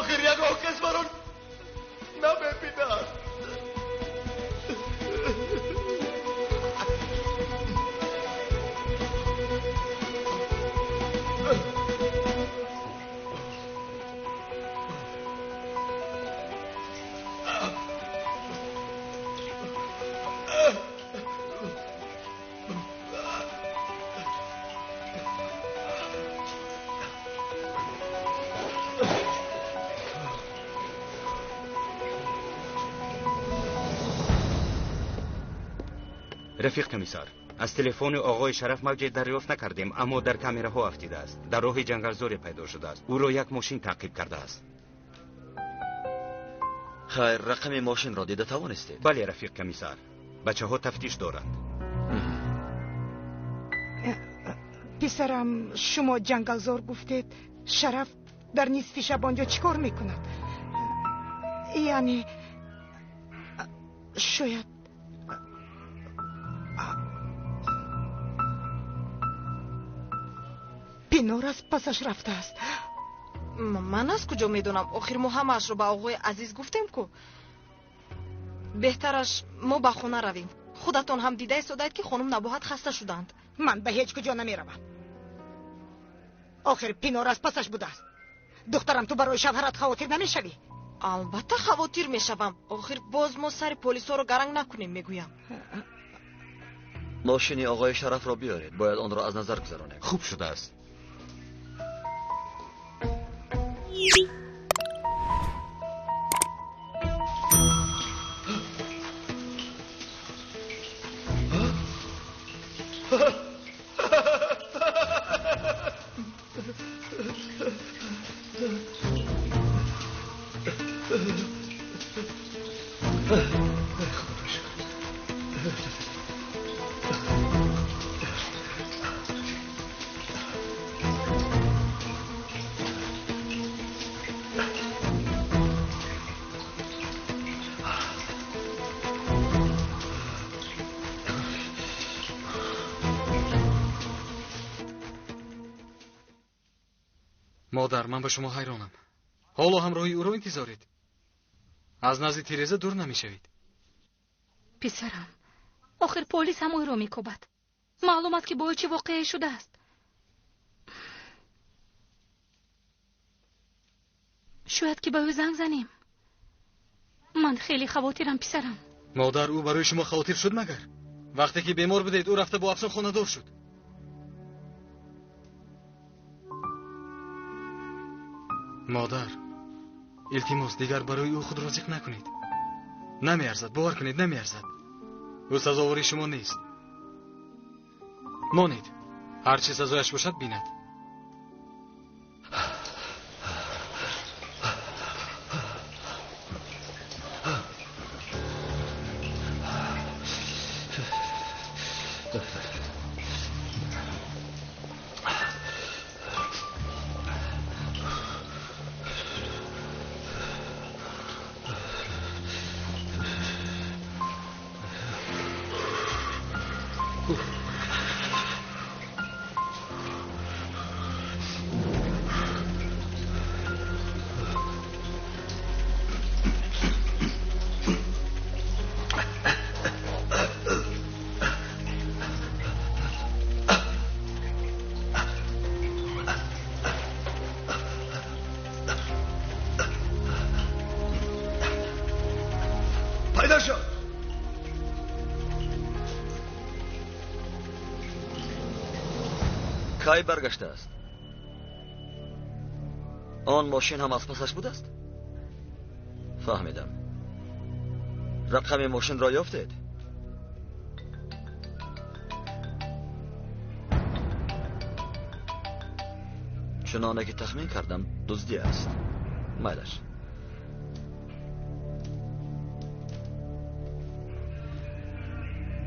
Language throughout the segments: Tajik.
Охир ягон кас маро намебинад. Рафиқ комиссар, аз телефони оғои Шараф мавҷе дарёфт накардем, аммо дар камераҳо афтидааст. Дар роҳи ҷангалзоре пайдо шудааст. Ӯро як мошин таъқиб кардааст. Хайр, рақами мошинро дида тавонистед? Бале, рафиқ комиссар. Бачаҳо тафтиш доранд. Писарам, шумо ҷангалзор гуфтед. Шараф дар нисфи шаб он ҷо чӣ кор мекунад? Яъне шояд Пинор аз пасаш рафтааст. Ман аз куҷо медонам? Охир мо ҳамаашро ба оғои Азиз гуфтем ку. Беҳтараш мо ба хона равем. Худатон ҳам дида истодаед, ки хонум Набоҳат хаста шуданд. Ман ба ҳеҷ куҷо намеравам. Охир Пинор аз пасаш будааст. Духтарам, ту барои шавҳарат хавотир намешавӣ? Албатта хавотир мешавам. Охир боз мо сари полисҳоро гаранг накунем, мегӯям. Мошини оғои Шарафро биёред, бояд онро аз назар гузаронем. Хуб шудааст. Модар, ман ба шумо ҳайронам. Ҳоло ҳамроҳи ӯро интизоред. Аз назди Тереза дур намешавед. Писарам, охир полис ҳамоиро мекобад. Маълум аст, ки бо чӣ воқеае шудааст. Шояд ки ба ӯ занг занем. Ман хеле хавотирам, писарам. Модар, ӯ барои шумо хавотир шуд магар? Вақте ки бемор будед, ӯ рафта бо Афсон хонадор шуд. Модар, илтимос, дигар барои ӯ худро зиқ накунед. Намеарзад, бовар кунед, намеарзад. Ӯ сазовори шумо нест. Монед, ҳар чӣ сазояш бошад бинад. Кай баргаштааст? Он мошин ҳам аз пасаш будааст? Фаҳмидам. Рақами мошинро ёфтед? Чуноне ки тахмин кардам, дуздӣ аст. Майлаш.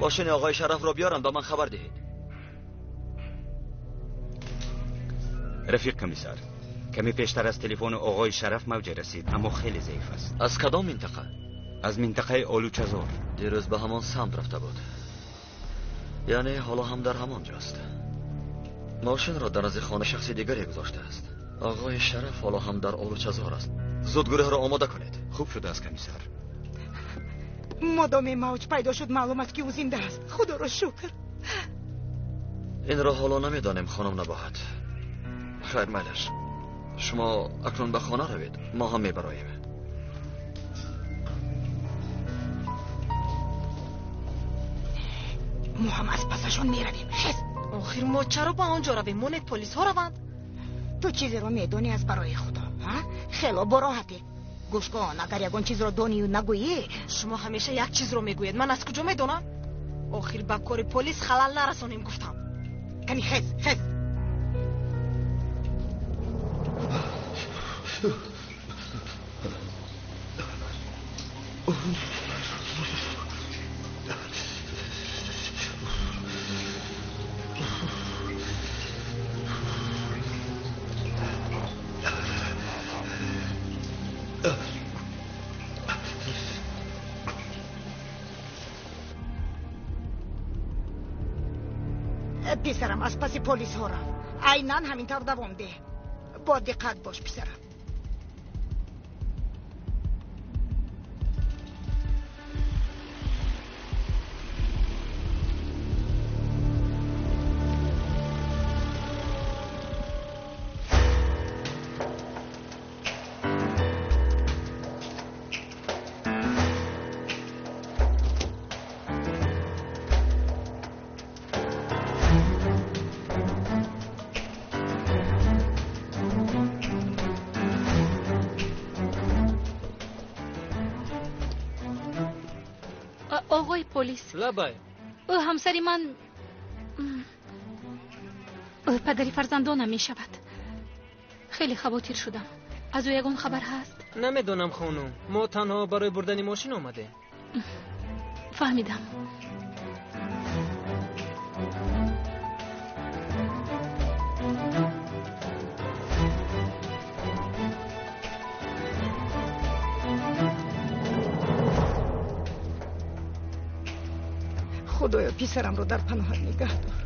Мошини оғои Шарафро биёрам, ба ман хабар диҳед. Рафиқ комиссар, каме пештар аз телефони оғои Шараф мавҷе расид, аммо хеле заиф аст. Аз кадом минтақа? Аз минтақаи Олучазор. Дирӯз ба ҳамон самт рафта буд. Яъне ҳоло ҳам дар ҳамон ҷост. Мошинро дар назди хона шахси дигаре гузоштааст. Оғои Шараф ҳоло ҳам дар Олучазор аст. Зуд гурӯҳро омода кунед. Хуб шудааст, комиссар. Модоме мавҷ пайдо шуд, маълум аст, ки ӯ зинда аст. Худоро шукр. Инро ҳоло намедонем, хонум Набоҳат. Хайр, майлаш. Шумо акнун ба хона равед, мо ҳам мебароем. Мо ҳам аз пасашон меравем. Хез. Охир мо чаро ба он ҷо равем? Монед полисҳо раванд. Ту чизеро медонӣ аз барои Худо, ҳа? Хело бороҳатӣ. Гӯш кун, агар ягон чизро донию нагӯӣ. Шумо ҳамеша як чизро мегӯед. Ман аз куҷо медонам? Охир ба кори полис халал нарасонем гуфтам. Кани хез, хез. Писарам аз паси полисҳо рафт. Айнан ҳамин тавр давом деҳ. Бо диққат бош, писарам. Оғои полис. Лабай. Ӯ ҳамсари ман, ӯ падари фарзандонам мешавад. Хеле хавотир шудам. Аз ӯ ягон хабар ҳаст? Намедонам, хонум. Мо танҳо барои бурдани мошин омадем. Фаҳмидам. Худоё, писарамро дар паноҳат нигаҳ дор.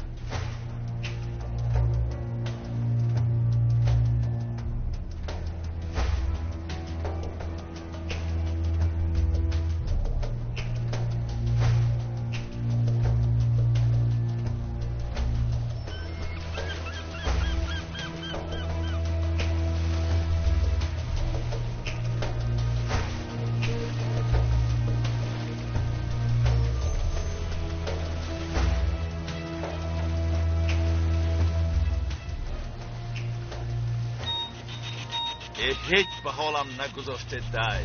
Ҳеҷ ба ҳолам нагузоште, дай.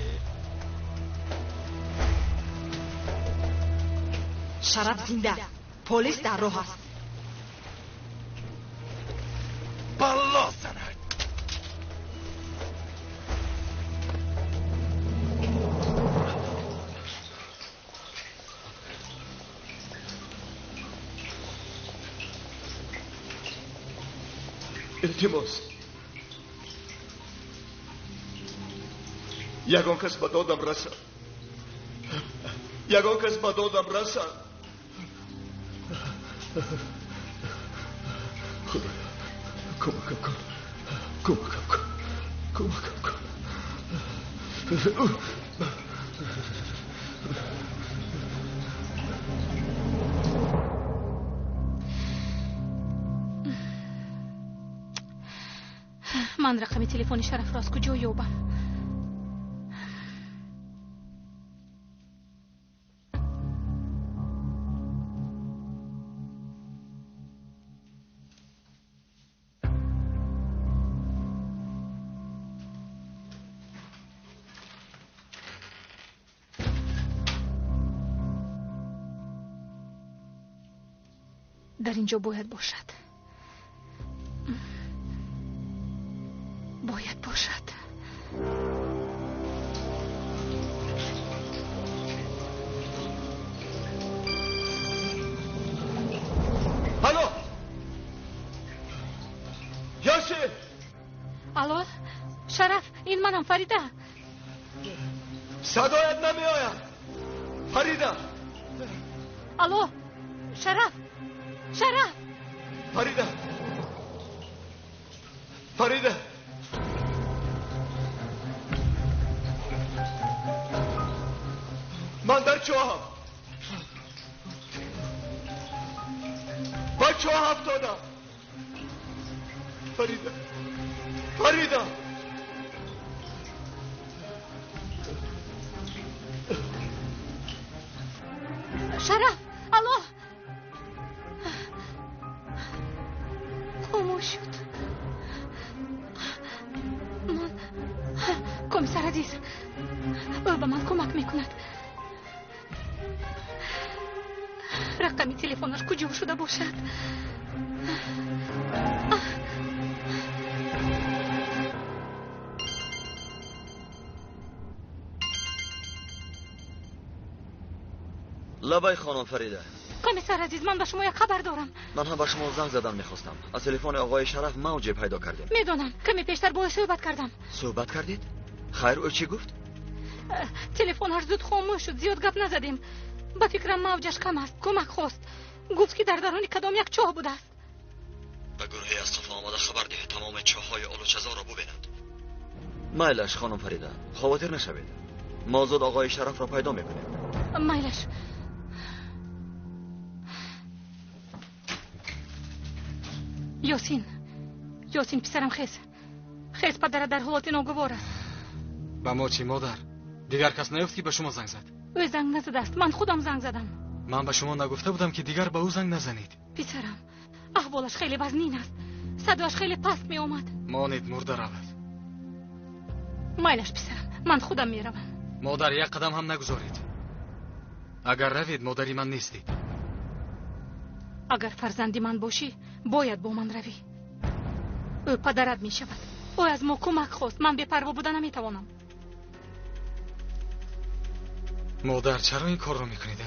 Шараф зинда, полис дар роҳ аст. Балло занад. Илтимос, ягон кас ба додам расад. Ягон кас ба додам расад. Худоё, кӯмакам кун, кӯмакам кун, кӯмакам кун. Ман рақами телефони Шарафро аз куҷо ёбам? Дар ин ҷо бояд бошад. Бояд бошад. Алло! Яши! Алло, Шараф, ин манам, Фарида. Садоят намеояд. Фарида! Алло, Шараф! Шараф! Фарида! Фарида! чоҳам. Ба чоҳ афтодам. Фарида, Фарида. Шараф, алло. Хомӯш шуд. Ман комиссар азиз, ӯ ба ман кӯмак мекунад. Рақами телефонаш куҷо шуда бошад? Лабай, хонум Фарида. Комиссар азиз, ман ба шумо як хабар дорам. Ман ҳам ба шумо занг задан мехостам. Аз телефони оғои Шараф мавҷе пайдо кардем. Медонам, каме пештар бо ӯ суҳбат кардам. Суҳбат кардед? Хайр, ӯ чӣ гуфт? Телефонаш зуд хомӯш шуд, зиёд гап назадем. Ба фикрам мавҷаш кам аст. Кӯмак хост. Гуфт ки дар даруни кадом як чоҳ будааст. Ба гурӯҳе аз қафо омада хабар диҳед, тамоми чоҳҳои Олучазорро бубинанд. Майлаш, хонум Фарида, хавотир нашавед. Мо зуд оғои Шарафро пайдо мекунем. Майлаш. Ёсин, Ёсин писарам, хез. Хез, падарат дар ҳолати ногувор аст. Ба мо чӣ, модар? Дигар кас наёфт ки ба шумо занг зад? Ӯ занг назадааст, ман худам занг задам. Ман ба шумо нагуфта будам ки дигар ба ӯ занг назанед. Писарам, аҳволаш хеле вазнин аст. Садояш хеле паст меомад. Монед, мурда равад. Майлаш, писарам, ман худам меравам. Модар, як қадам ҳам нагузоред. Агар равед, модари ман нестед. Агар фарзанди ман бошӣ, бояд бо ман равӣ. Ӯ падарат мешавад. Ӯ аз мо кӯмак хост. Ман бепарво буда наметавонам. Модар, чаро ин корро мекунед?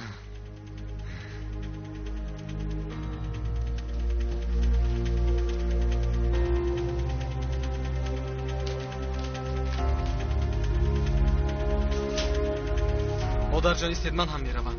Модарҷон, истед, ман ҳам меравам.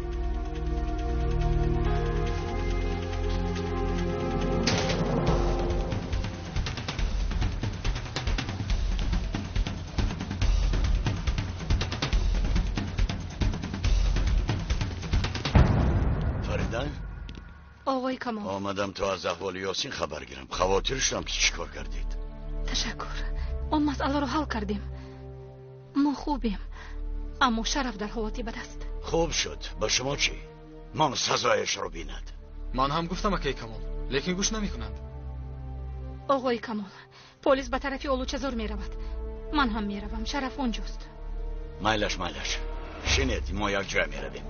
Оғои Камол, омадам то аз аҳволи Ёсин хабар гирам. Хавотир шудам ки чӣ кор кардед. Ташаккур, он масъаларо ҳал кардем. Мо хубем, аммо Шараф дар ҳолати бад аст. Хуб шуд. Ба шумо чӣ? Ман сазояшро бинад. Ман ҳам гуфтам, акаи Камол, лекин гӯш намекунанд. Оғои Камол, полис ба тарафи Олучазор меравад. Ман ҳам меравам, Шараф онҷост. Майлаш, майлаш, шинед, мо якҷоя меравем.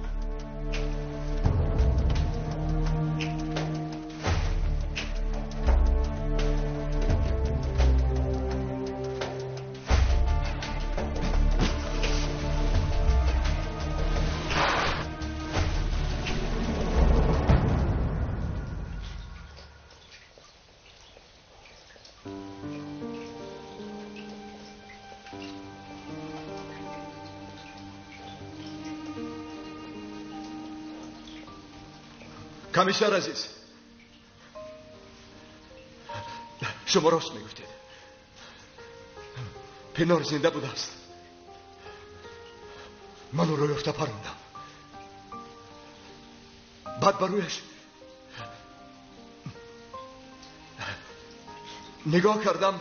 Комиссар азиз, шумо рост мегуфтед. Пинор зинда будааст. Ман ӯро ёфта парондам. Баъд ба рӯяш нигоҳ кардам,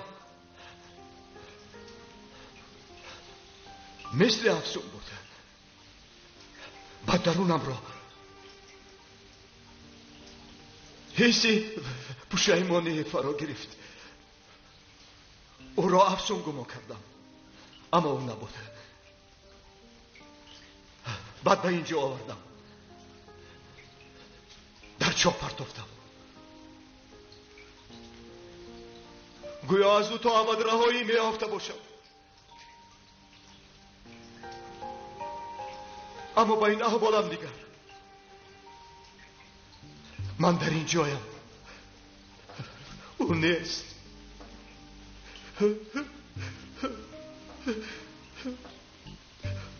мисли афсун буд. Баъд дарунамро ҳисси пушаймонӣ фаро гирифт. Ӯро афсун гумон кардам, аммо ӯ набуд. Баъд ба ин ҷо овардам, дар чоҳ партофтам. Гӯё аз ӯ то абад раҳоӣ меёфта бошам. Аммо ба ин аҳволам дигар. Ман дар ин ҷоям, ӯ нест.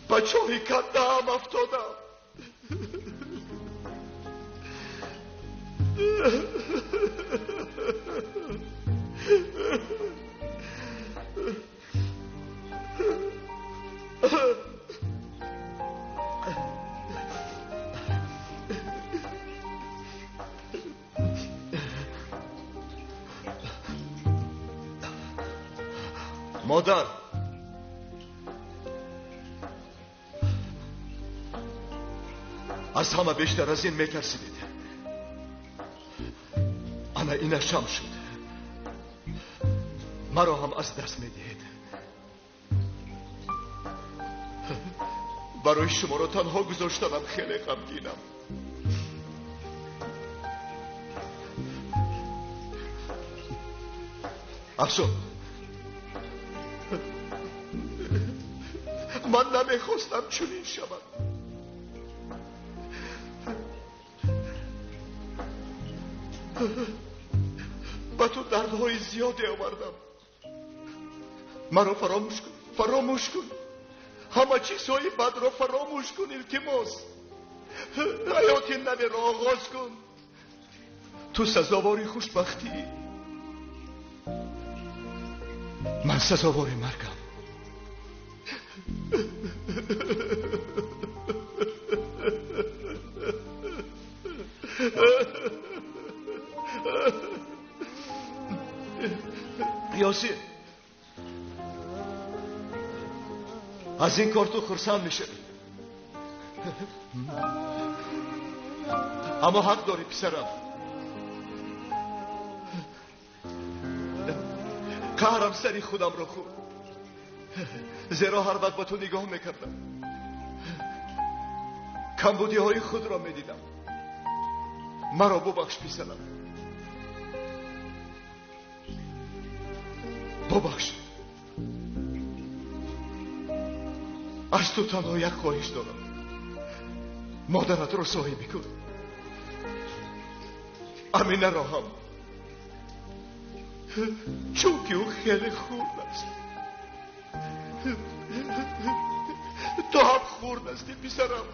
Ба чоҳи кандаам афтодам. Модар, аз ҳама бештар аз ин метарсидед. Ана инаш ҳам шуд. Маро ҳам аз даст медиҳед. Барои шуморо танҳо гузоштанам хеле ғамгинам. Афсун, ман намехостам чунин шавад. Ба ту дардҳои зиёде овардам. Маро фаромӯш кун, фаромӯш кун. Ҳама чизҳои бадро фаромӯш кун, илтимос. Ҳаёти наверо оғоз кун. Ту сазовори хушбахтӣ. Ман сазовори маргам. Ёсин, аз ин кор ту хурсанд мешавӣ. Аммо ҳақ дорӣ, писарам. Қаҳрам сари худамро хӯрд, зеро ҳар вақт ба ту нигоҳ мекардам, камбудиҳои худро медидам. Маро бубахш, писарам, бубахш. Аз ту танҳо як хоҳиш дорам. Модаратро соҳибӣ кун. Аминаро ҳам, чунки ӯ хеле хурд аст. Ту ҳам хурд ҳастӣ, писарам.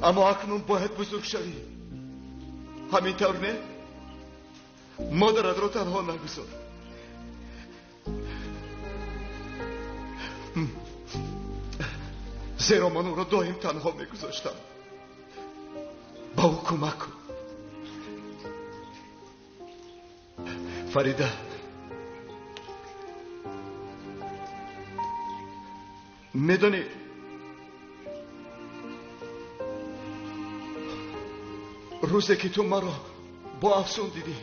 Аммо акнун бояд бузург шавӣ. Ҳамин тавр не? Модаратро танҳо нагузор. Зеро ман ӯро доим танҳо мегузоштам. Ба ӯ кӯмак кун. Фарида, медонӣ, рӯзе ки ту маро бо Афсун дидӣ,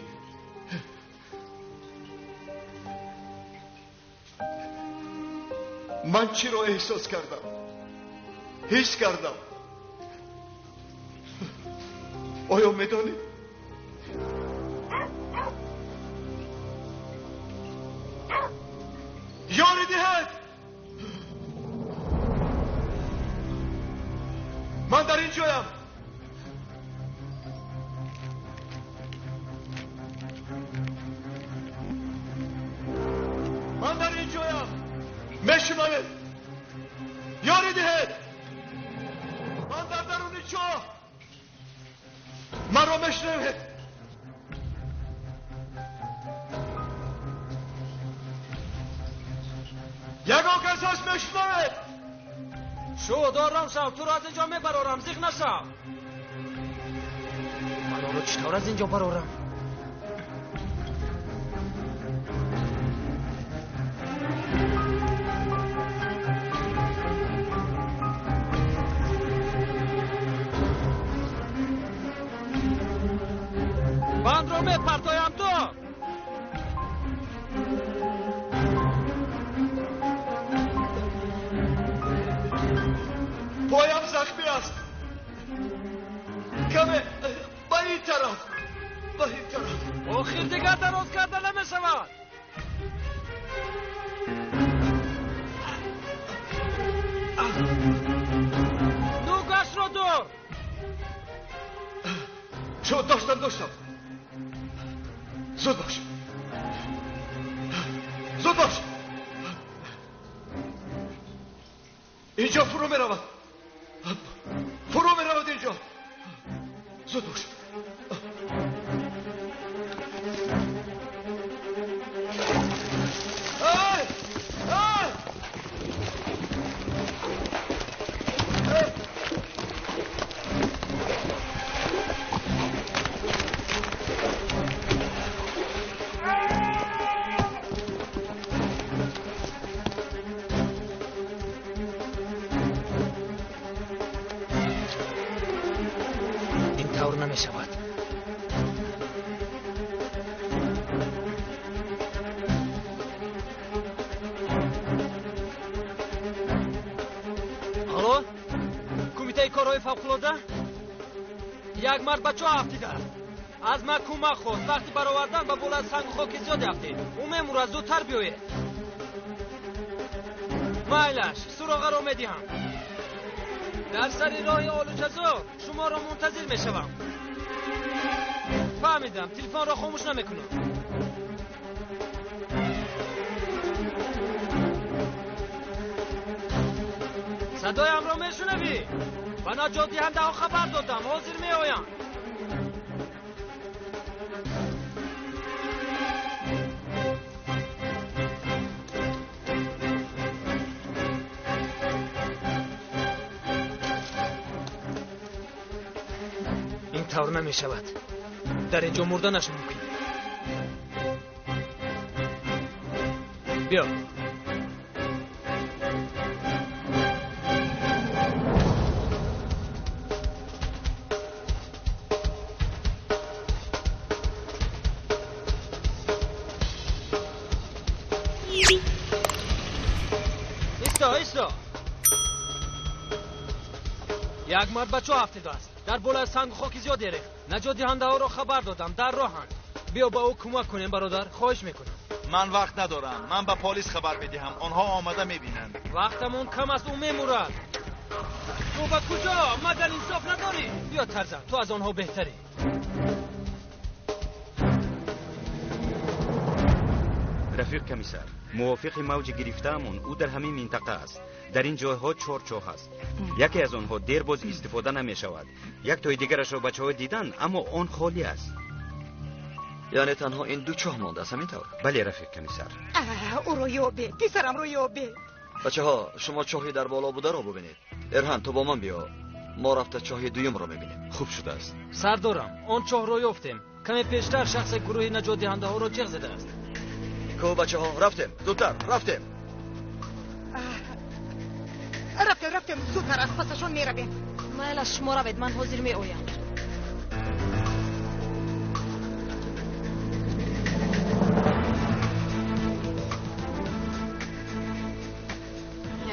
ман чиро эҳсос кардам? Ҳис кардам. Оё медонӣ? Ёри диҳед! Ман дар ин ҷоям. Ман дар ин ҷоям. Мешунавед? Ёри диҳед! Ман дар даруни чоҳ. Маро мешунавед? Ягон кас ҳаст, мешунавед? Шуд, ором шав, туро аз инҷо мебарорам, зиқ нашав. Ман онро чӣ тавр аз инҷо барорам? Бандро мепартоям ту! Поям захмӣ аст. Каме ба ин тараф, ба ин тараф. Охир дигар дароз карда намешавад. Нӯгашро дур. Шуд, доштам, доштам. Зуд бош, зуд бош. Инҷо фурӯ меравад, фурӯ меравад инҷо. Зуд бош. Эй! Эй! Фавқулода як мард ба чоҳ афтидааст. Аз ман кӯмак хост. Вақти баровардан ба болои сангу хоки зиёде афтид. Ӯ мемурад, зудтар биёед. Майлаш, суроғаро медиҳам. Дар сари роҳи Олучазор шуморо мунтазир мешавам. Фаҳмидам, телефонро хомӯш намекунам. Садоямро мешунавӣ? Ба наҷотдиҳандаҳо хабар додам, ҳозир меоянд. Ин тавр намешавад. Дар ин ҷо мурданаш мумкин. Биё. Исто. Як мард ба чоҳ афтидааст. Дар болои сангу хоки зиёде рехт. Наҷотдиҳандаҳоро хабар додам, дар роҳанд. Биё ба ӯ кӯмак кунем, бародар, хоҳиш мекунам. Ман вақт надорам. Ман ба полис хабар медиҳам. Онҳо омада мебинанд. Вақтамон кам аст, ӯ мемурад. Ту ба куҷо? Магар инсоф надорӣ? Биё Тарзан, ту аз онҳо беҳтарӣ. Рафиқ комиссар, мувофиқи мавҷи гирифтаамон ӯ дар ҳамин минтақа аст. Дар ин ҷойҳо 4 чоҳ аст. Яке аз онҳо дербоз истифода намешавад. Як тои дигарашро бачаҳо диданд, аммо он холӣ аст. Яъне танҳо ин 2 чоҳ мондааст, ҳамин тавр? Бале, рафиқ комиссар. Ӯро ёбе, писарамро ёбе. Бачаҳо, шумо чоҳи дар боло бударо бубинед. Эрҳан, ту бо ман биё. Мо рафта чоҳи дуюмро мебинем. Хуб шудааст. Сардорам, он чоҳро ёфтем. Каме пештар шахсе гурӯҳи наҷотдиҳандаҳоро ҷеғ задааст. Ку бачаҳо, рафтем, зудтар, рафтем. Рафтем, рафтем, зудтар аз пасашон меравем. Майлаш, шумо равед, ман ҳозир меоям.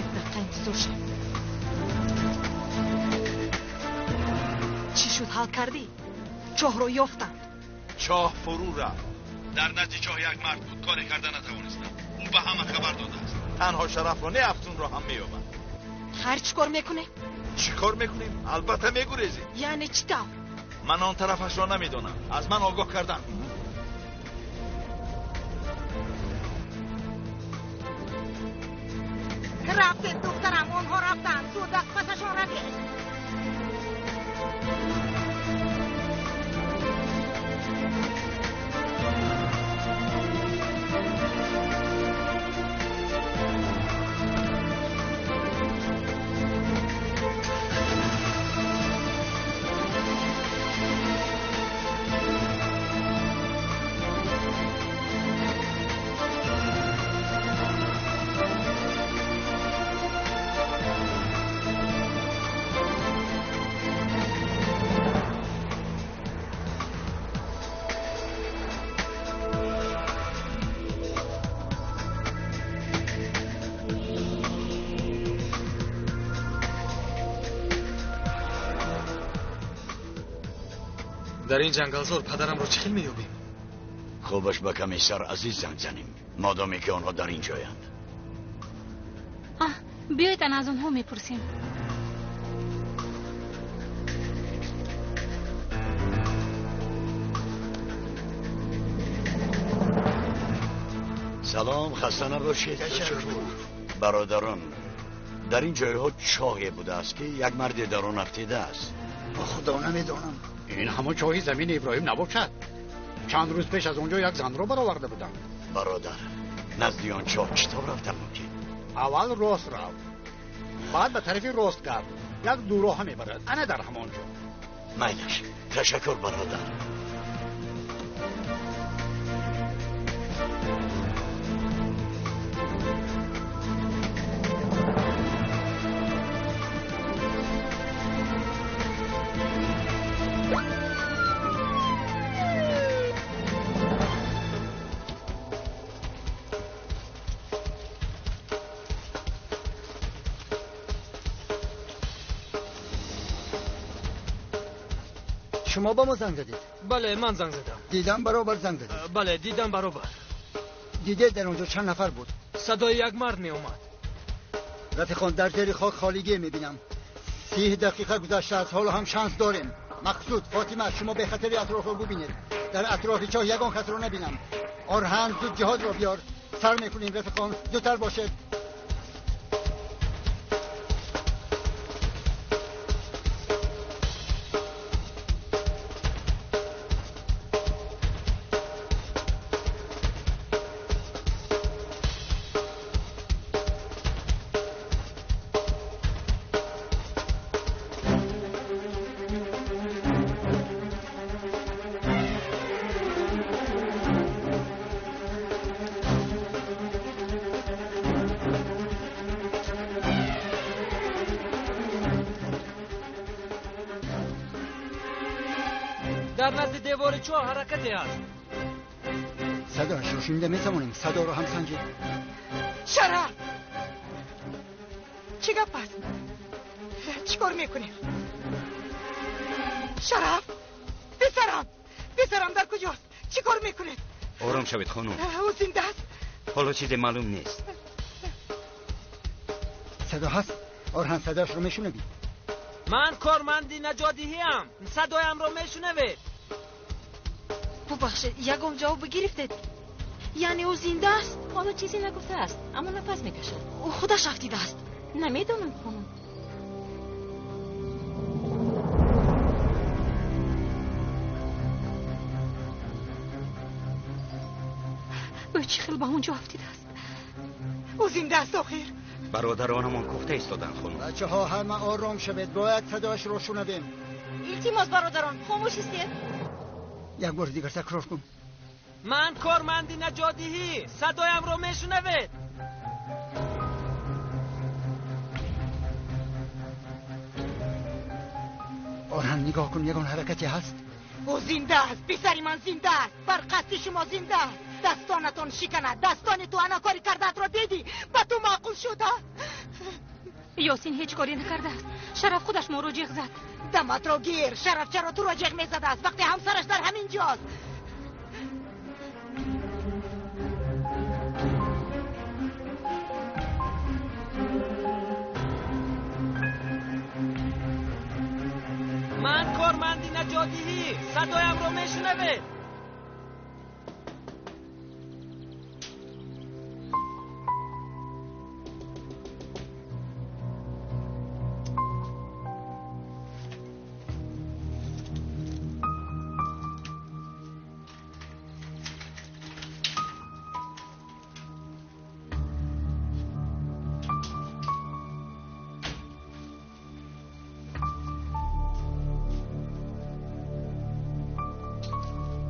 Як дақиқа интизор шав. Чӣ шуд, ҳал кардӣ? Чоҳро ёфтанд. Чоҳ фурӯ рафт. Дар назди чоҳ як мард буд, коре карда натавонистам. Ӯ ба ҳама хабар додааст. Танҳо Шарафро не, Афсунро ҳам меёбад. Хайр, чӣ кор мекунем? Чӣ кор мекунем? Албатта мегурезем. Яъне чӣ тавр? Ман он тарафашро намедонам. Аз ман огоҳ кардан. Рафтем, духтарам, онҳо рафтанд. Зуд аз пасашон равем. Дар ин ҷангалзор падарамро чӣ хел меёбем? Хубаш ба комиссар Азиз занг занем, модоме ки онҳо дар ин ҷоянд. Биёед ана аз онҳо мепурсем. Салом, хаста набошед. Бародарон, дар ин ҷойҳо чоҳе будааст ки як марде дар он афтидааст. Ба худо намедонам. Ин ҳамон чоҳи замини Иброҳим набошад. Чанд рӯз пеш аз он ҷо як занро бароварда будам. Бародар, назди он чоҳ чӣ тавр рафтан мумкин? Аввал рост рафт, баъд ба тарафи рост гард. Як дуроҳа мебарад, ана дар ҳамон ҷо. Майлаш, ташаккур бародар. Шумо ба мо занг задед? Бале, ман занг задам. Дидам баробар занг задед? Бале, дидам баробар. Дидед дар онҷо чанд нафар буд? Садои як мард меомад. Рафиқон, дар зери хок холигӣ мебинам. 30 дақиқа гузаштааст, ҳоло ҳам шанс дорем. Мақсуд, Фотима, шумо бехатари атрофро бубинед. Дар атрофи чоҳ ягон касро набинам. Орҳан, зуд ҷиҳозро биёр. Сар мекунем рафиқон, зудтар бошед. Дар назди девори чоҳ ҳаракате ҳаст. Садояшро шунида метавонем. Садоро ҳам санҷед. Шараф, чӣ гап аст? Чӣ кор мекунем? Шараф, писарам, писарам дар куҷост? Чӣ кор мекунед? Ором шавед хонум. Ӯ зинда аст? Ҳоло чизе маълум нест. Садо ҳаст? Орҳан, садояшро мешунавӣ? Ман корманди наҷотдиҳиам. Садоямро мешунавед? Бубахшед, ягон ҷавоб гирифтед? Яъне ӯ зинда аст? Ҳоло чизе нагуфтааст, аммо нафас мекашад. Ӯ худаш афтидааст. Намедонам хонум. Ӯ чӣ хел ба он ҷо афтидааст? Ӯ зинда аст охир. Бародаронамон кофта истоданд хонум. Бачаҳо, ҳама ором шавед, бояд садояшро шунавем. Илтимос бародарон, хомӯш истед. Як бори дигар такрор кун. Ман корманди наҷотдиҳӣ, садоямро мешунавед? Орҳан, нигоҳ кун, ягон ҳаракате ҳаст? Ӯ зинда аст, писари ман зинда аст. Бар қасди шумо зинда аст. Дастонатон шиканад. Дастони ту ана кори кардаатро дидӣ? Ба ту маъқул шуд, а? Ёсин ҳеҷ коре накардааст. Шараф худаш моро ҷеғ зад. Даматро гир. Шараф чаро туро ҷеғ мезадааст вақте ҳамсараш дар ҳамин ҷост? Ман корманди наҷотдиҳӣ, садоямро мешунавед?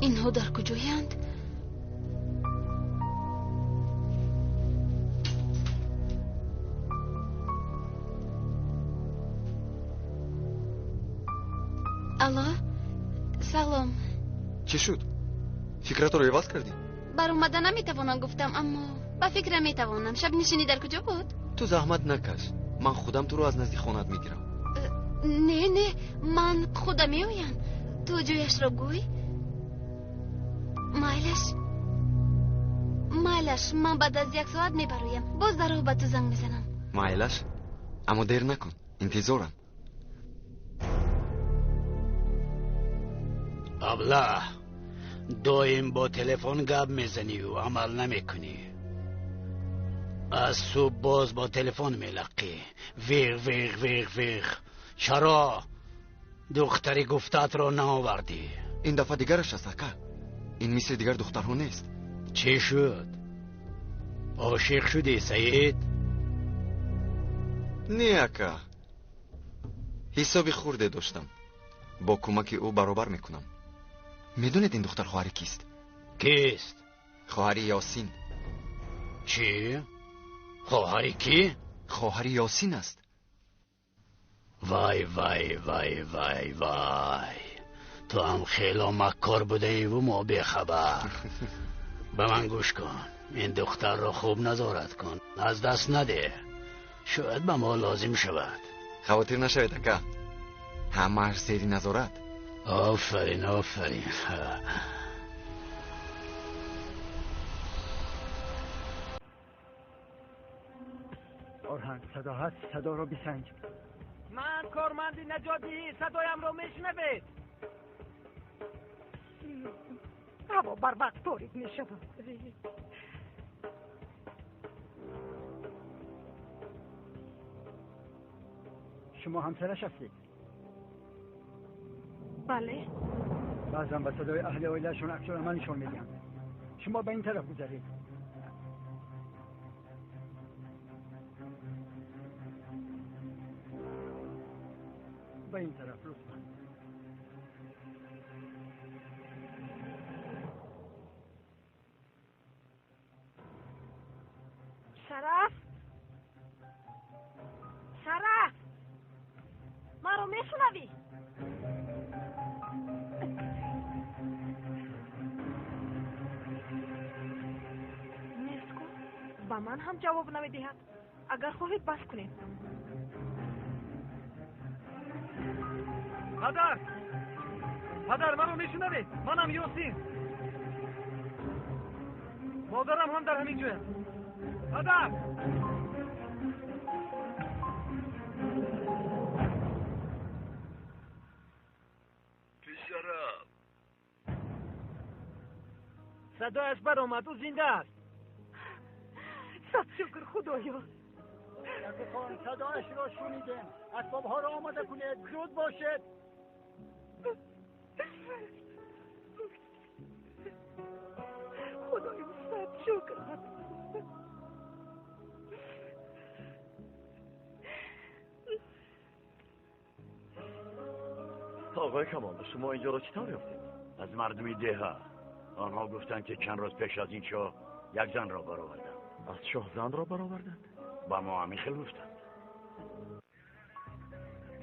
Инҳо дар куҷоянд? Алло, салом. Чӣ шуд? Фикратро иваз кардӣ? Баромада наметавонам гуфтам, аммо ба фикрам метавонам. Шабнишинӣ дар куҷо буд? Ту заҳмат накаш, ман худам туро аз назди хонат мегирам. Не, не, ман худам меоям. Ту ҷояшро гӯй. Майлаш, майлаш, ман баъд аз 1 соат мебароям. Боз дар роҳ ба ту занг мезанам. Майлаш, аммо дер накун, интизорам. Аблаҳ, доим бо телефон гап мезанию амал намекунӣ. Аз субҳ боз бо телефон мелақӣ. Виғ, виғ, виғ, виғ. Чаро духтари гуфтаатро наовардӣ? Ин дафъа дигараш аст, ака. Ин мисли дигар духтарҳо нест. Чӣ шуд? Ошиқ шудӣ, Саид? Не, ака. Ҳисоби хурде доштам. Бо кӯмаки ӯ баробар мекунам. Медонед ин духтар хоҳари кист? Кист? Хоҳари Ёсин. Чӣ? Хоҳари кӣ? Хоҳари Ёсин аст. Вай, вай, вай, вай, вай. Ту ҳам хело маккор будаиву мо бехабар. Ба ман гӯш кун. Ин духтарро хуб назорат кун, аз даст надеҳ. Шояд ба мо лозим шавад. Хавотир нашавед, ака. Ҳамааш зери назорат. Офарин, офарин. Орҳан, садо ҳаст, садоро бисанҷ. Ман корманди наҷотдиҳӣ, садоямро мешунавед? Ҳаво барвақт торик мешавад. Шумо ҳамсараш ҳастед? Бале. Баъзан ба садои аҳли оилаашон аксуламал нишон медиҳанд. Шумо ба ин тараф гузаред. Ба ин тараф лутфан. Шараф, Шараф, маро мешунавӣ? Нест ку, ба ман ҳам ҷавоб намедиҳад. Агар хоҳед, бас кунед. Падар, падар, маро мешунавед? Манам Ёсин. Модарам ҳам дар ҳамин ҷояст. Падар! Писарам! Садояш баромад, ӯ зинда аст. Сад шукр, Худоё. Рафиқон, садояшро шунидем. Асбобҳоро омода кунед, зуд бошед. Худоё, сад шукр. Оғои Камол, шумо инҷоро чӣ тавр ёфтед? Аз мардуми деҳа. Онҳо гуфтанд, ки чанд рӯз пеш аз ин чоҳ як занро бароварданд. Аз чоҳ занро бароварданд? Ба мо ҳамин хел гуфтанд.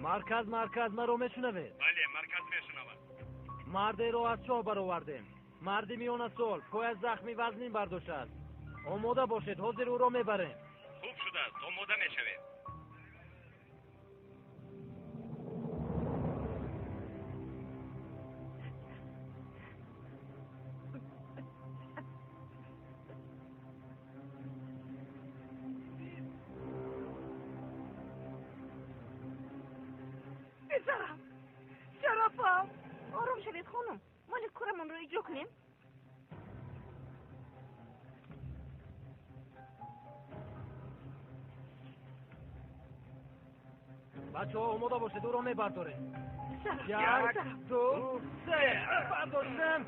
Марказ, марказ, маро мешунавед? Бале, марказ мешунавад. Мардеро аз чоҳ баровардем. Марди миёнасол, пояш захми вазнин бардоштааст. Омода бошед, ҳозир ӯро мебарем. Хуб шудааст, омода мешавем. Писарам, Шарафам. Ором шавед, хонум. Моли корамонро иҷро кунем. Бачаҳо, омода бошед, ӯро мебардорем. Шараф, Як, ду, се, бардоштем.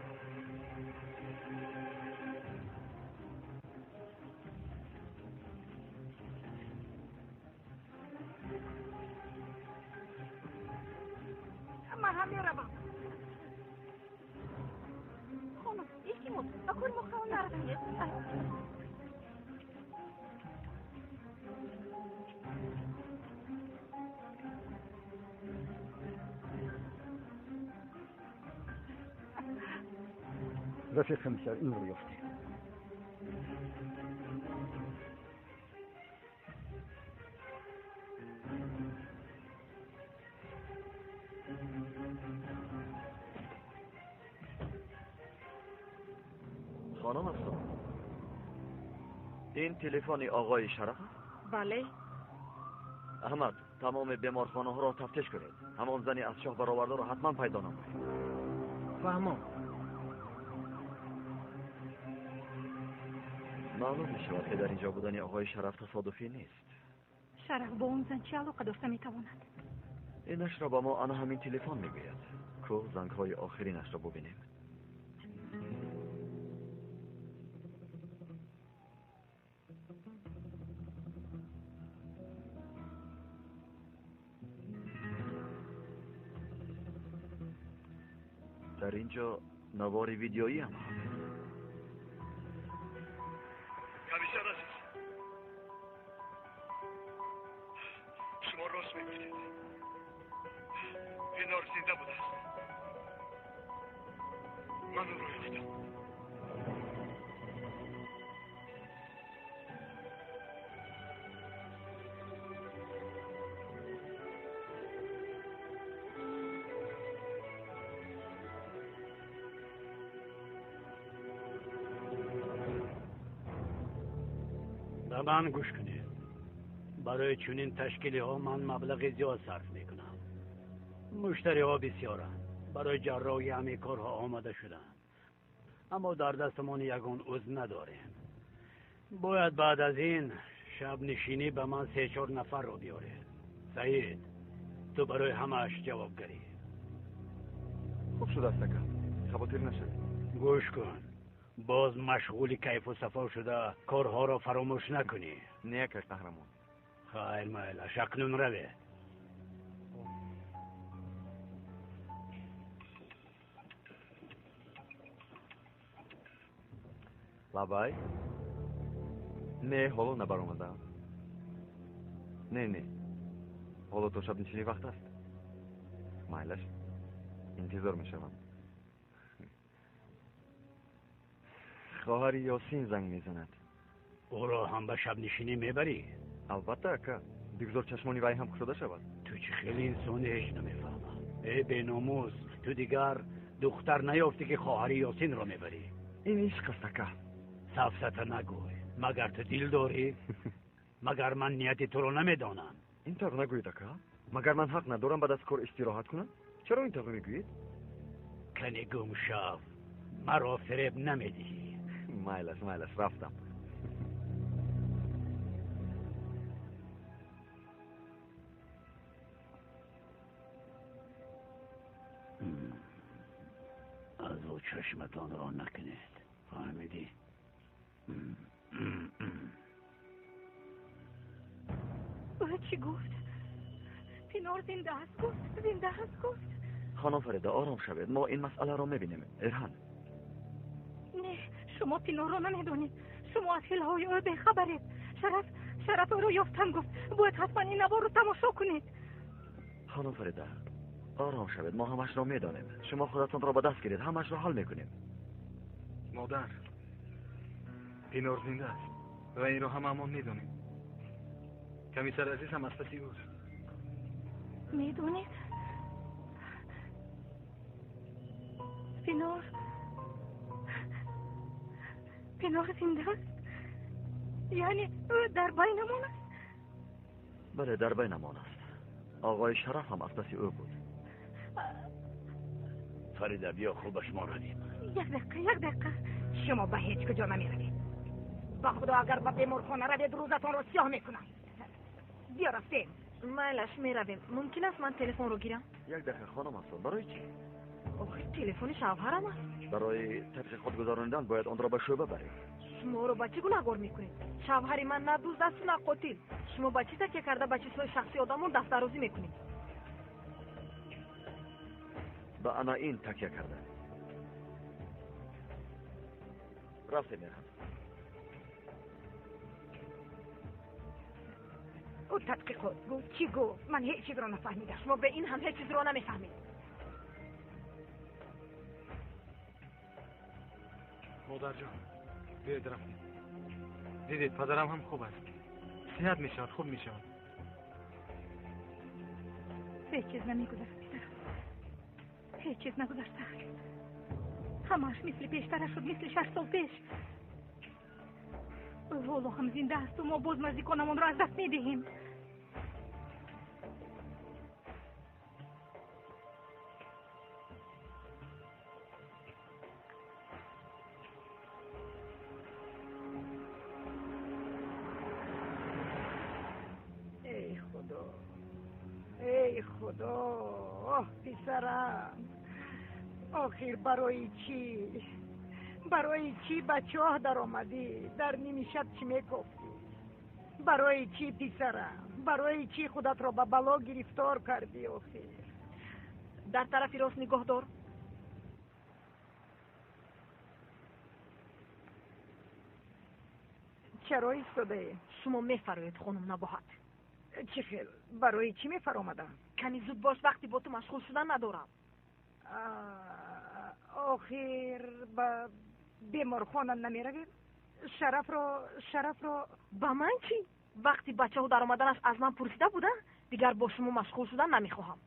Ман ҳам меравам. Хонум, илтимос, ба кори мо халал нарасонед. Рафиқ комиссар, инро ёфтем. Хонум Афсон, ин телефони оғои Шараф аст? Бале. Аҳмад, тамоми беморхонаҳоро тафтиш кунед. Ҳамон зани аз чоҳ баровардаро ҳатман пайдо намоед. Фаҳмом. Маълум мешавад, ки дар инҷо будани оғои Шараф тасодуфӣ нест. Шараф бо он зан чӣ алоқа дошта метавонад? Инашро ба мо ана ҳамин телефон мегӯяд. Ку зангҳои охиринашро бубинем. Дар инҷо навори видеоӣ ҳам ҳаст. Комиссар азиз, шумо рост мегуфтед. Пинор зинда будааст. Ман ӯро ёфтам. Ба ман гӯш кунед. Барои чунин ташкилиҳо ман маблағи зиёд сарф мекунам. Муштариҳо бисёранд. Барои ҷарроҳии ҳамин корҳо омада шуданд. Аммо дар дастамон ягон узв надорем. Бояд баъд аз ин шабнишинӣ ба ман 3-4 нафарро биёред. Саид, ту барои ҳамааш ҷавобгарӣ. Хуб шудааст, ака. Хавотир нашавед. Гӯш кун. Боз машғули кайфу сафо шуда корҳоро фаромӯш накунӣ. Не, акай қаҳрамон. Хайр, майлаш, акнун равед. Лабай? Не, ҳоло набаромадаам. Не, не. Ҳоло то шабнишинӣ вақт аст. Майлаш, интизор мешавам. Хоҳари Ёсин занг мезанад. Ӯро ҳам ба шабнишинӣ мебарӣ? Албатта, ака. Бигзор чашмони вай ҳам кушода шавад. Ту чӣ хеле инсони ҳеҷ намефаҳмам. Э, беномус, ту дигар духтар наёфтӣ ки хоҳари Ёсинро мебарӣ. Ин ишқ аст, ака. Сафсата нагӯй. Магар ту дил дорӣ? Магар ман нияти туро намедонам? Ин тавр нагӯед, ака. Магар ман ҳақ надорам баъд аз кор истироҳат кунам? Чаро ин тавр мегӯед? Кани гум шав. Маро фиреб намедиҳӣ. Майлаш, майлаш, рафтам. Аз ӯ чашматонро накунед. Фаҳмидӣ? Ӯ чӣ гуфт? Пинор зинда аст гуфт? Зинда аст гуфт? Хонум Фарида, ором шавед. Мо ин масъаларо мебинем. Эрҳан. Не, шумо Пинорро намедонед. Шумо аз ҳилаҳои ӯ бехабаред. Шараф ӯро ёфтам гуфт. Бояд ҳатман ин наворро тамошо кунед. Хонум Фарида, ором шавед. Мо ҳамашро медонем. Шумо худатонро ба даст гиред. Ҳамашро ҳал мекунем. Модар, Пинор зинда аст ва инро ҳамаамон медонем. Комиссар азиз ҳам аз паси ӯст. Медонед? Пинор зинда аст? Яъне ӯ дар байнамон аст? Бале, дар байнамон аст. Оғои Шараф ҳам аз паси ӯ буд. Фарида, биё хубаш мо равем. Як дақиқа, як дақиқа. Шумо ба ҳеҷ куҷо намеравед. Ба худо агар ба беморхона равед рӯзатонро сиёҳ мекунам. Биё рафтем. Майлаш, меравем. Мумкин аст ман телефонро гирам? Як дақиқа, хонум Афсон, барои чӣ? Охир телефони шавҳарам аст. Барои тадқиқот гузаронидан бояд онро ба шӯъба баред. Шуморо ба чӣ гунаҳгор мекунед? Шавҳари ман на дузд асту на қотил. Шумо ба чӣ такя карда ба чизҳои шахсии одамон дастдарозӣ мекунед? Ба ана ин такя карда. Рафтем, Эрҳан. Ӯ тадқиқот гуфт. Чӣ гуфт? Ман ҳеҷ чизро нафаҳмидам. Шумо ба ин ҳам ҳеҷ чизро намефаҳмед. Модарҷон, биёед рафтем. Дидед, падарам ҳам хуб аст. Сиҳат мешавад, хуб мешавад. Ҳеҷ чиз намегузарад, писарам. Ҳеҷ чиз нагузаштааст. Ҳамааш мисли пештара шуд, мисли 6 сол пеш. Ӯ ҳоло ҳам зинда асту мо боз наздиконамонро аз даст медиҳем. Эй худо, эй худо, оҳ писарам, охир барои чӣ? Барои чӣ ба чоҳ даромадӣ? Дар ними шаб чӣ мекофтӣ? Барои чӣ писарам? Барои чӣ худатро ба бало гирифтор кардӣ охир? Дар тарафи рост нигоҳ дор. Чаро истодаем? Шумо мефароед, хонум Набоҳат. Чӣ хел? Барои чӣ мефаромадам? Кани зуд бош, вақти бо ту машғул шудан надорам. Охир ба беморхона намеравем? Шарафро ба ман чӣ? Вақти бачаҳо даромаданаш аз ман пурсида буда, дигар бо шумо машғул шудан намехоҳам.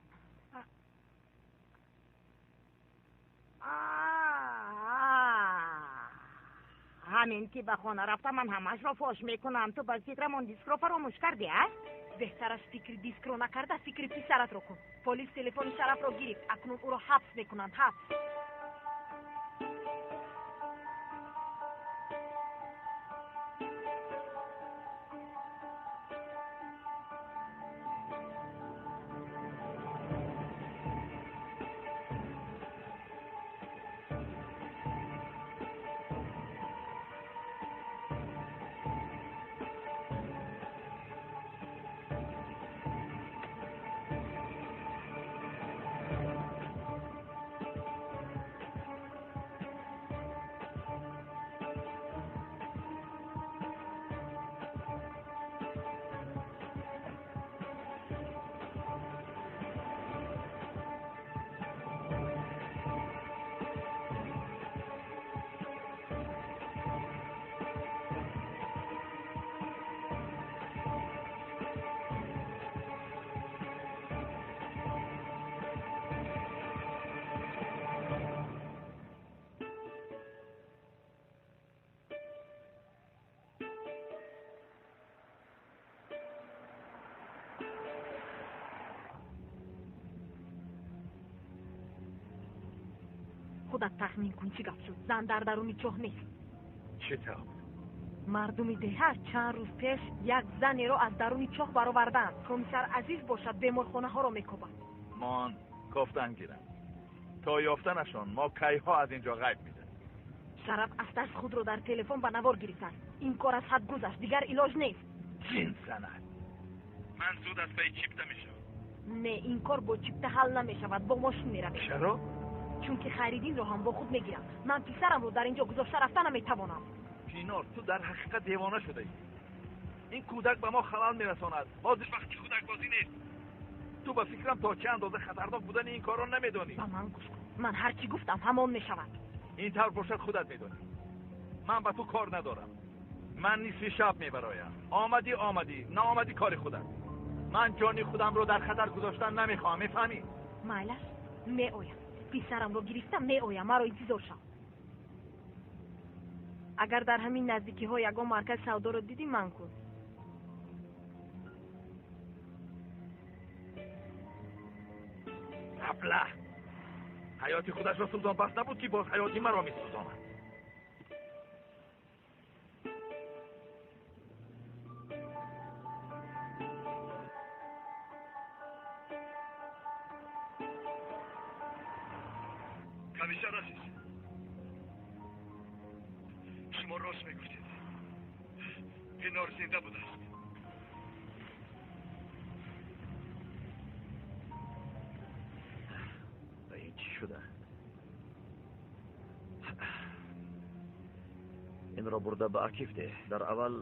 Ҳамин ки ба хона рафта ман ҳамашро фош мекунам. Ту ба фикрам он дискро фаромӯш кардӣ, а? Беҳтараш фикри дискро накарда, фикри писаратро кун. Полис телефони Шарафро гирифт. Акнун ӯро ҳабс мекунанд, ҳабс. Худат тахмин кун чӣ гап шуд. Зан дар даруни чоҳ нест. Чӣ тавр? Мардуми деҳа чанд рӯз пеш як занеро аз даруни чоҳ бароварданд. Комиссар Азиз бошад беморхонаҳоро мекобад. Мон кофтан гирам. То ёфтанашон мо кайҳо аз инҷо ғайб мезанем. Шараф аз даст худро дар телефон ба навор гирифтааст. Ин кор аз ҳад гузашт, дигар илоҷ нест. Ҷин занад. Ман зуд аз паи чипта мешавам. Не, ин кор бо чипта ҳал намешавад, бо мошин меравем. Чаро? Чунки Хайриддинро ҳам бо худ мегирам. Ман писарамро дар инҷо гузошта рафта наметавонам. Пинор, ту дар ҳақиқат девона шудаӣ. Ин кӯдак ба мо халал мерасонад. Ҳозир вақти кӯдакбозӣ нест. Ту ба фикрам то чӣ андоза хатарнок будани ин корро намедонӣ. Ба ман гӯш кун. Ман ҳар чӣ гуфтам ҳамон мешавад. Ин тавр бошад худат медонӣ. Ман ба ту кор надорам. Ман нисфи шаб мебароям. Омадӣ омадӣ, наомадӣ кори худат. Ман ҷони худамро дар хатар гузоштан намехоҳам, мефаҳмӣ? Майлаш, меоям. Писарамро гирифта меоям, маро интизор шав. Агар дар ҳамин наздикиҳо ягон маркази савдоро дидӣ, ман кун. Абла! Ҳаёти худашро сӯзон бас набуд, ки боз ҳаёти маро месӯзонад. Комиссар азиз, шумо рост мегуфтед. Пинор зинда будааст. Ба ин чӣ шуда? Инро бурда ба Акиф деҳ. Дар аввал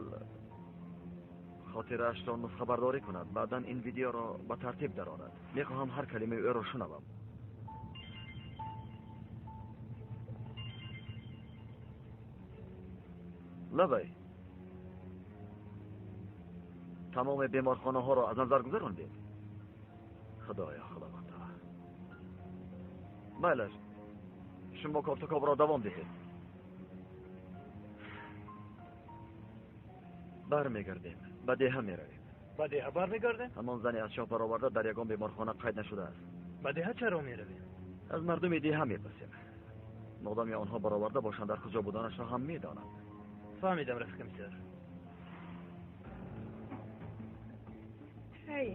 хотираашро нусхабардорӣ кунад, баъдан ин видеоро ба тартиб дарорад. Мехоҳам ҳар калимаи ӯро шунавам. Лабай, тамоми беморхонаҳоро аз назар гузарондед? Худоё, худованда. Майлаш, шумо кофтукобро давом диҳед. Бармегардем, ба деҳа меравем. Ба деҳа бармегардем? Ҳамон зане аз чоҳ бароварда дар ягон беморхона қайд нашудааст. Ба деҳа чаро меравем? Аз мардуми деҳа мепурсем. Модоми онҳо бароварда бошанд, дар куҷо буданашро ҳам медонанд. Фаҳмидам, рафиқ комиссар.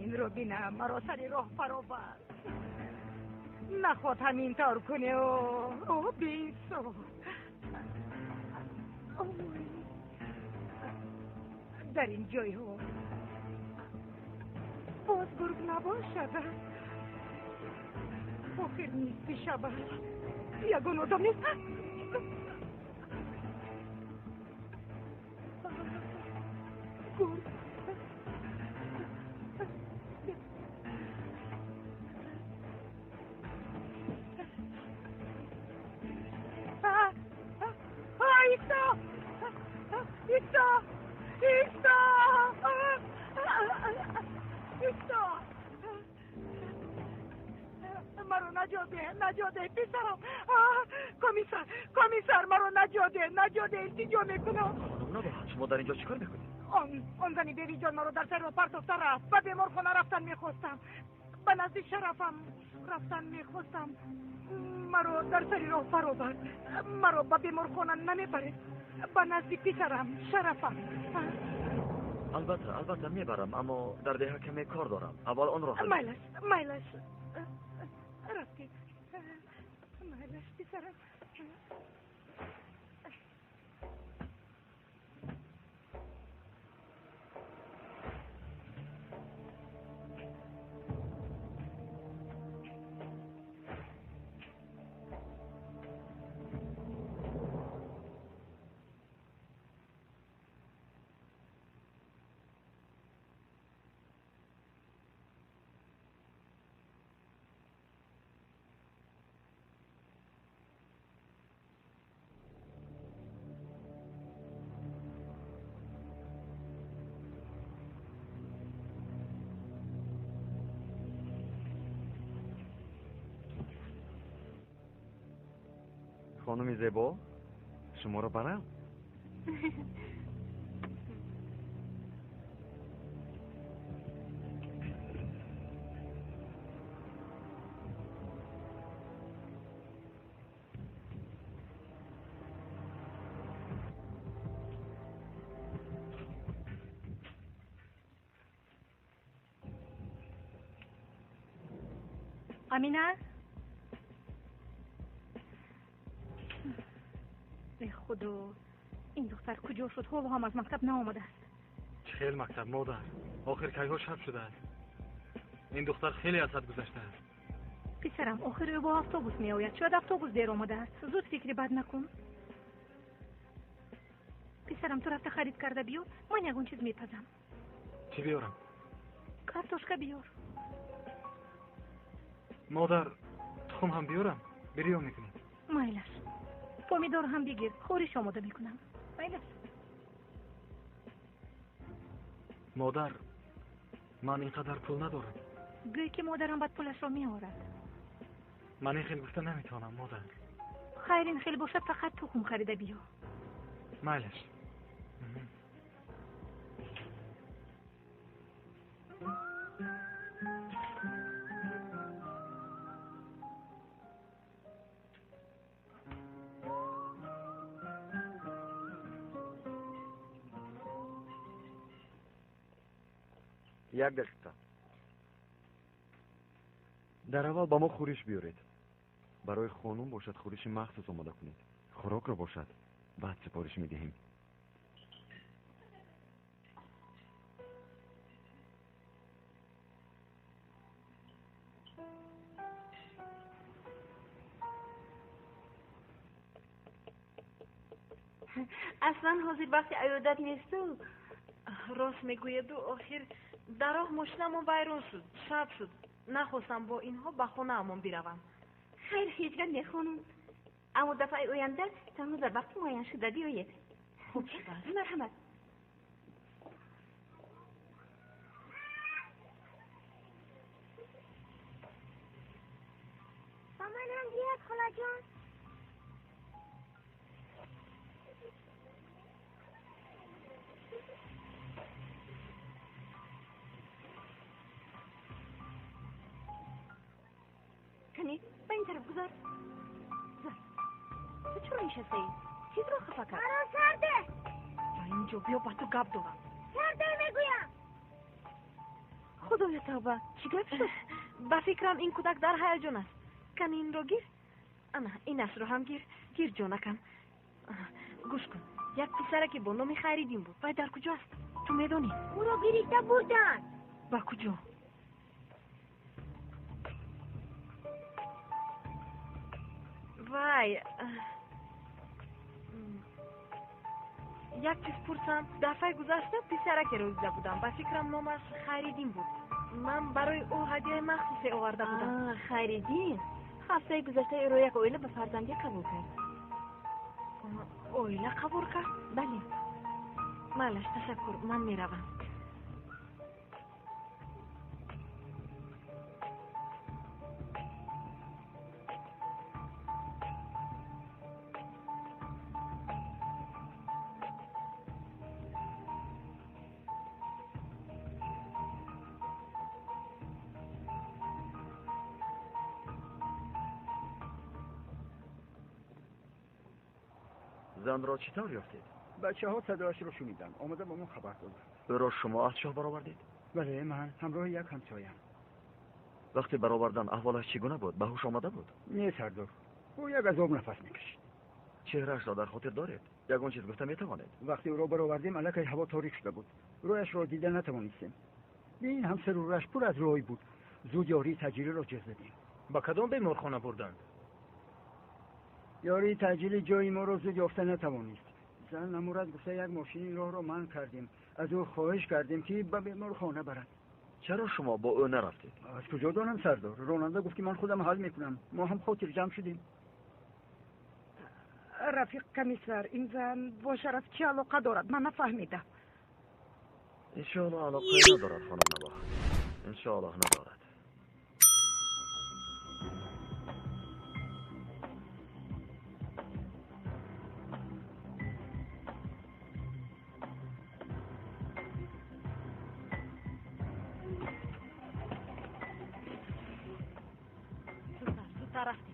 Инро бинам, маро сари роҳ фаровард. Нахоҳад ҳамин тавр кунӣ. О, беинсоф. Дар ин ҷойҳо боз гург набошад. Охир нисфи шаб аст. Ягон одам нест. Гург. Исто! Исто! Исто! Исто! Маро наҷот деҳ, наҷот деҳ, писарам. Комиссар, комиссар, маро наҷот деҳ, наҷот деҳ, илтиҷо мекунам. Хонум Набоҳат, шумо дар инҷо чӣ кор мекунед? Он зани бевиҷон маро дар сари роҳ партофта рафт. Ба беморхона рафтан мехостам. Ба назди Шарафам рафтан мехостам. Маро дар сари роҳ баровард. Маро ба беморхона намебаред. Ба назди писарам, Шарафам. Албатта, албатта мебарам, аммо дар деҳа каме кор дорам. Аввал онро ҳал. Майлаш, майлаш. Рафтем. Майлаш, писарам. Хонуми зебо, шуморо барам? Амина? Худо, ин духтар куҷо шуд? Ҳоло ҳам аз мактаб наомадааст. Чӣ хел мактаб, модар? Охир кайҳо шаб шудааст. Ин духтар хеле аз ҳад гузаштааст. Писарам, охир ӯ бо автобус меояд. Шояд автобус дер омадааст. Зуд фикри бад накун. Писарам, ту рафта харид карда биё, ман ягон чиз мепазам. Чӣ биёрам? Картошка биёр. Модар, тухм ҳам биёрам? Бирён мекунем. Майлаш. Помидор ҳам бигир, хӯриш омода мекунам. Майлаш. Модар, ман ин қадар пул надорам. Гӯй ки модарам бад пулашро меорад. Ман ин хел гуфта наметавонам, модар. Хайр, ин хел бошад, фақат тухм харида биё. Майлаш. Як дақиқа. Дар аввал ба мо хӯриш биёред. Барои хонум бошад хӯриши махсус омода кунед. Хӯрокро бошад баъд сипориш медиҳем. Аслан ҳозир вақти аёдат несту. Рост мегӯеду, охир дар роҳ мошинамон вайрон шуд, шаб шуд. Нахостам бо инҳо ба хонаамон биравам. Хайр, ҳеҷ гап не, хонум. Аммо дафъаи оянда танҳо дар вақти муайяншуда биёед. Хуб шудааст. Марҳамат. Ба ман ҳам диҳед, холаҷон. Ба ин тараф гузар. Гузар. Ту чаро нишастаӣ? Чизро хафа кард? Маро сарде. Ба инҷо биё, ба ту гап дорам. Сарде мегӯям. Худоё тавба, чӣ гап шуд? Ба фикрам ин кӯдак дар ҳаяҷон аст. Кани инро гир. Ана, инашро ҳам гир. Гир, ҷонакам. Гӯш кун. Як писараке бо номи Хайриддин буд. Вай дар куҷо аст? Ту медонӣ? Ӯро гирифта бурданд. Ба куҷо? Вай, як чиз пурсам. Дафъаи гузашта писаракеро дида будам. Ба фикрам номаш Хайриддин буд. Ман барои ӯ ҳадияи махсусе оварда будам. Хайриддин ҳафтаи гузашта ӯро як оила ба фарзандӣ қабул кард. Оила қабул кард? Бале. Майлаш, ташаккур, ман меравам. Занро чӣ тавр ёфтед? Бачаҳо садояшро шуниданд, омада ба мо хабар доданд. Ӯро шумо аз чоҳ баровардед? Бале, ман ҳамроҳи як ҳамсоям. Вақте баровардан аҳволаш чӣ гуна буд? Ба ҳуш омада буд? Не сардор, ӯ як азоб нафас мекашид. Чеҳраашро дар хотир доред? Ягон чиз гуфта метавонед? Вақте ӯро баровардем, аллакай ҳаво торик шуда буд. Рӯяшро дида натавонистем. Ин ҳам сару рӯяш пур аз рӯй буд. Зуд ёрии таъҷилиро ҷеғ задем. Ба кадом беморхона бурданд? Ёрии таъҷили ҷои моро зуд ёфта натавонист. Зан намурад гуфта як мошини роҳро манъ кардем. Аз ӯ хоҳиш кардем, ки ба беморхона барад. Чаро шумо бо ӯ нарафтед? Аз куҷо донам сардор? Ронанда гуфт, ки ман худам ҳал мекунам. Мо ҳам хотирҷамъ шудем. Рафиқ комиссар, ин зан бо Шараф чӣ алоқа дорад? Ман нафаҳмидам. Иншоаллоҳ алоқае надорад, хонум Набоҳ. Иншоаллоҳ надорад. Зудтар рафтем.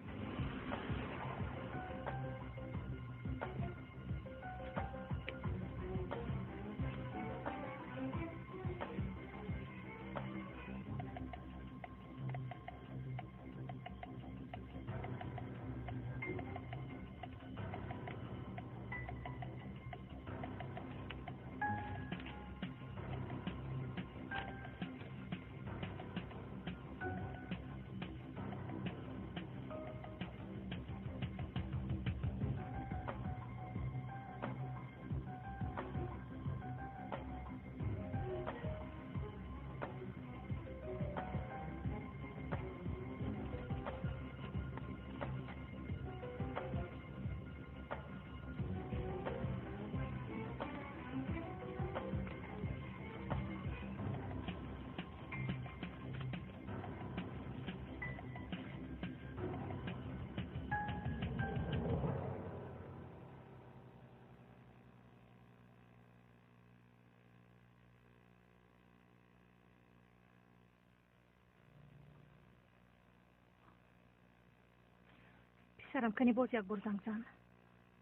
Писарам, кани боз як бор занг зан.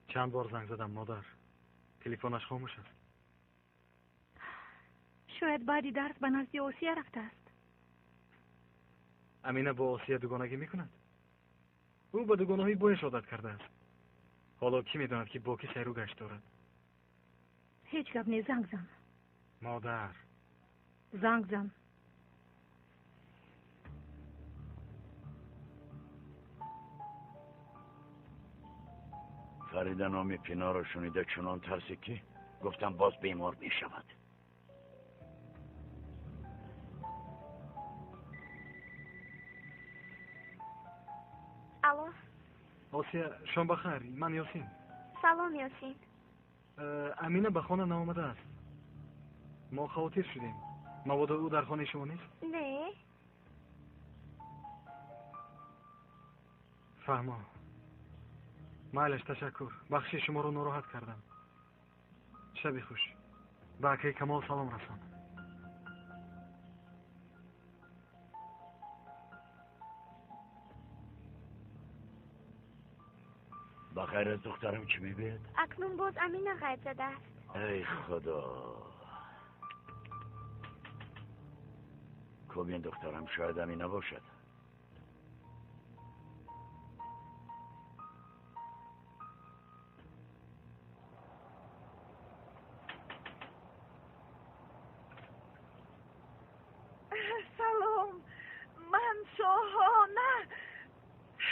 Чанд бор занг задам, модар. Телефонаш хомӯш аст. Шояд баъди дарс ба назди Осия рафтааст. Амина бо Осия дугонагӣ мекунад? Ӯ ба дугонаҳои бояш одат кардааст. Ҳоло кӣ медонад, ки бо кӣ сайру гашт дорад? Ҳеҷ гап не, занг зан. Модар. Занг зан. Фарида номи Пиноро шунида чунон тарсид, ки гуфтам боз бемор мешавад. Алло. Осия, шом бахайр. Ман Ёсин. Салом, Ёсин. Амина ба хона наомадааст. Мо хавотир шудем. Мабодо ӯ дар хонаи шумо нест? Не. Фаҳмо. Майлаш, ташаккур. Бахши шуморо нороҳат кардам. Шаби хуш. Ба акаи Камол салом расон. Ба ғайр аз духтарам чӣ мегӯяд? Акнун боз Амина ғайб задааст. Эй худо, кӯбин духтарам, шояд Амина бошад. Салом, ман Шоҳона,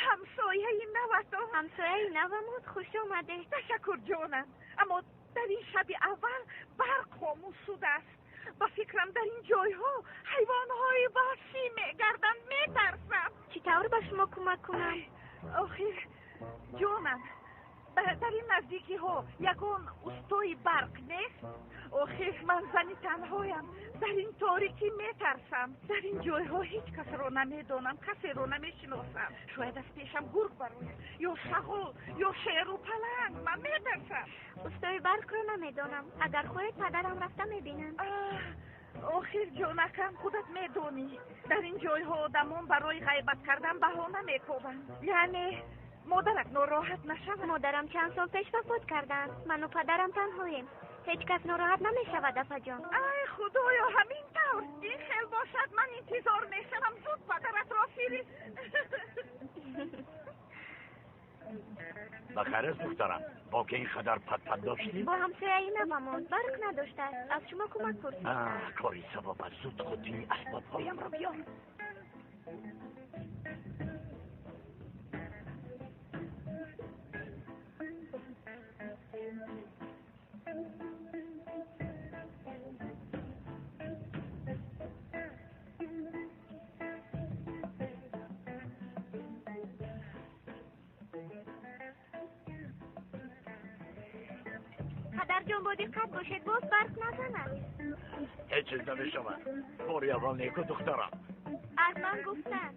ҳамсояи наватон. Ҳамсояи навамуд, хуш омадед. Ташаккур ҷонам, аммо дар ин шаби аввал барқ хомӯш шудааст. Ба фикрам дар ин ҷойҳо ҳайвонҳои ваҳшӣ мегарданд, метарсам. Чӣ тавр ба шумо кӯмак кунам? Охир ҷонам, дар ин наздикиҳо ягон устои барқ нест? Охир ман зани танҳоям, дар ин торикӣ метарсам. Дар ин ҷойҳо ҳеҷ касро намедонам, касеро намешиносам. Шояд аз пешам гург барояд, ё шағол, ё шеру паланг. Ман метарсам. Устои барқро намедонам. Агар хоҳед падарам рафта мебинанд. Охир ҷонакам, худат медонӣ, дар ин ҷойҳо одамон барои ғайбат кардан баҳона мекобанд. Яъне Модарат нороҳат нашавад. Модарам чанд сол пеш вафот карданд. Ману падарам танҳоем. Ҳеҷ кас нороҳат намешавад, апаҷон. Ай худоё, ҳамин тавр. Ин хел бошад, ман интизор мешавам. Зуд падаратро фирист. Ба хайр аст, духтарам. Бо ки ин қадар пат-пат доштӣ? Бо ҳамсояи навамон барқ надоштааст. Аз шумо кӯмак пурсидам. Кори савоб аст. Зуд қуттии асбобҳоямро биёр. Падарҷон, бо диққат бошед, боз барқ назанад. Ҳеҷ чиз намешавад. Бори аввал неку, духтарам. Аз ман гуфтанд.